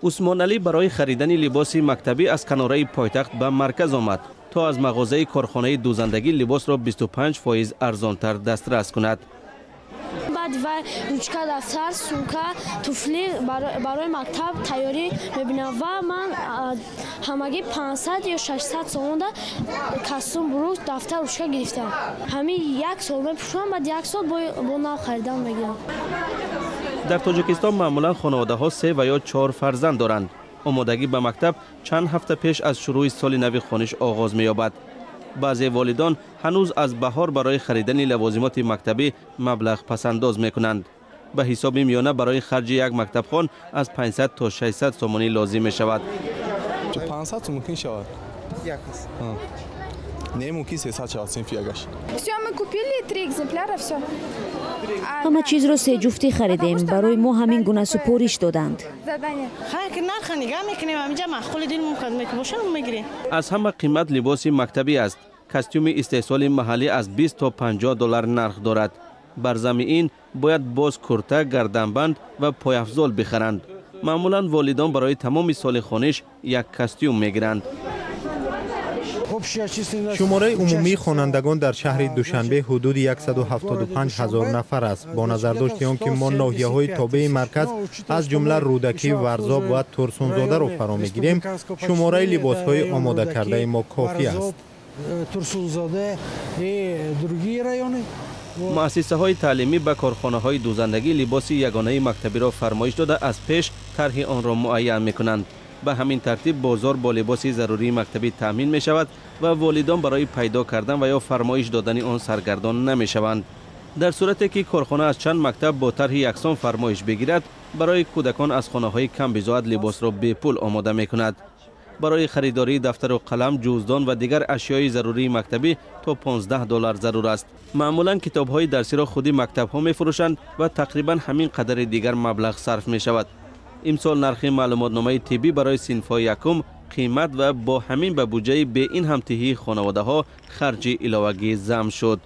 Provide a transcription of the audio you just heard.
Усмоналӣ барои харидани либоси мактабӣ аз канораи пойтахт ба марказ омад, то аз мағозаи корхонаи дӯзандагӣ либосро 25% арзонтар дастрас кунад. Баъд ва ручка, дафтар, сумка, туфли барои мактаб тайёрӣ мебинам ва ман ҳамагӣ 500 ё 600 сомонда костюм, брюк, дафтар, ручка гирифтам. Ҳамин як сол мепӯшам, баъд як сол бо нав харидан мегирам. Дар Тоҷикистон маъмулан хонаводаҳо се ва ё чор фарзанд доранд. Омодагӣ ба мактаб чанд ҳафта пеш аз шурӯи соли нави хониш оғоз меёбад. Баъзе волидон ҳанӯз аз баҳор барои харидани лавозимоти мактабӣ маблағ пасандоз мекунанд. Ба ҳисоби миёна барои харҷи як мактабхон аз 500 то 600 сомонӣ лозим мешавад. 500 мумкин шавад. Не, мумкин 300 шавад синфи ягаш. Все, мы купили три экземпляра, все. Ҳама чизро се ҷуфтӣ харидем. Барои мо ҳамин гуна супориш доданд. Нарха нигаҳ мекунем, ҳаминҷа маъқули дилмон бошад, мегирем. Аз ҳама қимат либоси мактабӣ аст. Костюми истеҳсоли маҳаллӣ аз 20 то 50 доллар нарх дорад. Бар замми ин бояд боз курта, гарданбанд ва пойафзол бихаранд. Маъмулан волидон барои тамоми соли хониш як костюм мегиранд. Шумораи умумии хонандагон дар шаҳри Душанбе ҳудуди 175 ҳазор нафар аст. Бо назардошти он ки мо ноҳияҳои тобеи марказ, аз ҷумла Рӯдакӣ, Варзоб ва Турсунзодаро фаро мегирем, шумораи либосҳои омодакардаи мо кофӣ аст. Турсунзода и другие районы. Муассисаҳои таълимӣ ба корхонаҳои дӯзандагӣ либоси ягонаи мактабиро фармоиш дода, аз пеш тарҳи онро муайян мекунанд. Ба ҳамин тартиб бозор бо либоси зарурии мактабӣ таъмин мешавад ва волидон барои пайдо кардан ва ё фармоиш додани он саргардон намешаванд. Дар сурате ки корхона аз чанд мактаб бо тарҳи яксон фармоиш бигирад, барои кӯдакон аз хонаҳои камбизоат либосро бепул омода мекунад. Барои харидории дафтару қалам, ҷуздон ва дигар ашёи зарурии мактабӣ то 15 доллар зарур аст. Маъмулан китобҳои дарсиро худи мактабҳо мефурӯшанд ва тақрибан ҳамин қадари дигар маблағ сарф мешавад. Имсол нархи маълумотномаи тиббӣ барои синфҳои якум қимат ва бо ҳамин ба буҷаи бе ин ҳам тиҳии хонаводаҳо харҷи иловагӣ зам шуд.